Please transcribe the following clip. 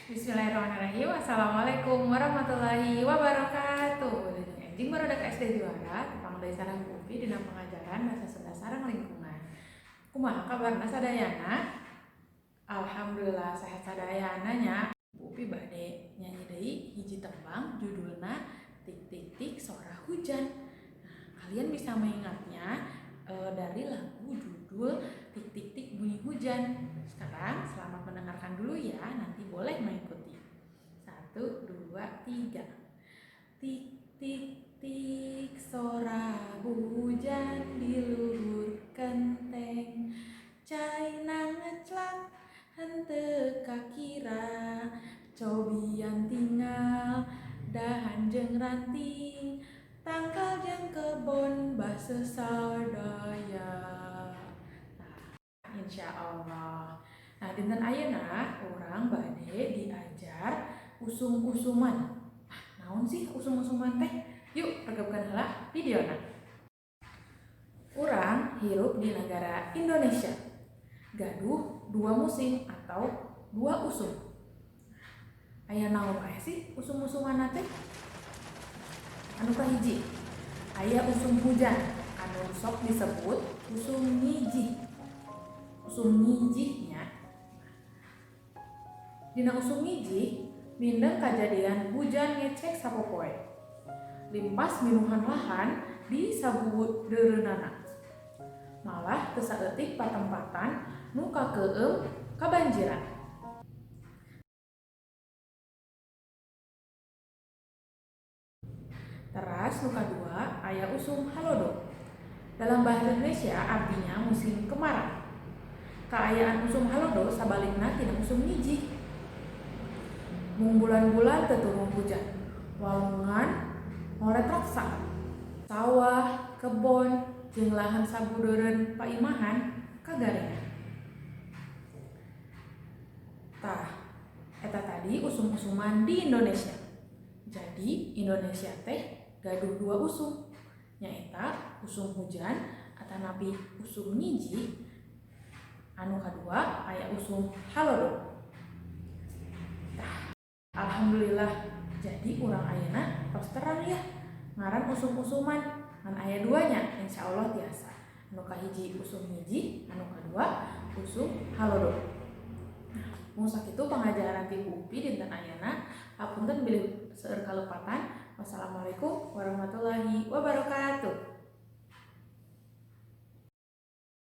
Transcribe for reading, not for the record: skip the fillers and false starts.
Bismillahirrahmanirrahim. Assalamualaikum warahmatullahi wabarakatuh. Wilujeng enjing barudak SD Juara, tepang deui sareng Bu Upi dina pengajaran bahasa Sunda sareng lingkungan. Kumaha kabarna sadayana? Alhamdulillah sehat sadayana nya. Bu Upi bade nyanyi deui hiji tembang, judulna Tik Tik Tik Sora Hujan. Nah, kalian bisa mengingatnya dari lagu judul Tik Tik Tik Bunyi Hujan. Sekarang selamat mendengarkan dulu ya, nanti boleh mengikuti. Satu, dua, tiga. Tik tik tik sora hujan di luhur kenteng. Caina ngeclak henteu kakira. Cobian tingal dahan jeung ranting, tangkal jeung kebon baseuh sadaya. Nah, insya Allah. Nah, dinten ayeuna urang bade diajar usum-usuman. Ah, naon sih usum-usuman teh? Yuk, regepkeun heula videona. Urang hirup di negara Indonesia. Gaduh dua musim atau dua usum. Aya naon wae sih usum-usuman teh? Anu kahiji, aya usum hujan anu sok disebut usum ngijih. Usum ngijihnya. Dina usum ngijih mindeng kajadian hujan ngecek sapopoe. Limpas minuhan lahan di sabudeureunana. Malah teu saeutik patempatan nu kakeueum kabanjiran. Teras nu kadua aya usum halodo. Dalam bahasa Indonesia artinya musim kemarau. Kaayaan usum halodo sabalikna tina usum ngijih. Mung bulan-bulan teu turun hujan. Walungan ngolet raksa. Sawah, kebon, jeung lahan sabudeureun paimahan kagaringan. Tah, eta tadi usum-usuman di Indonesia. Jadi Indonesia teh gaduh dua usum, nyaeta usum hujan atanapi usum ngijih, anu kadua aya usum halodo. Tah, alhamdulillah jadi urang ayeuna tos terang ya ngaran usum-usuman, ngan aya duanya, insya Allah tiasa. Anu kahiji usum ngijih, anu kadua usum halodo. Nah, mung sakitu pangajaran ti Bu Upi dinten ayeuna. Hapunten bilih seueur kalepatan. Wassalamualaikum warahmatullahi wabarakatuh.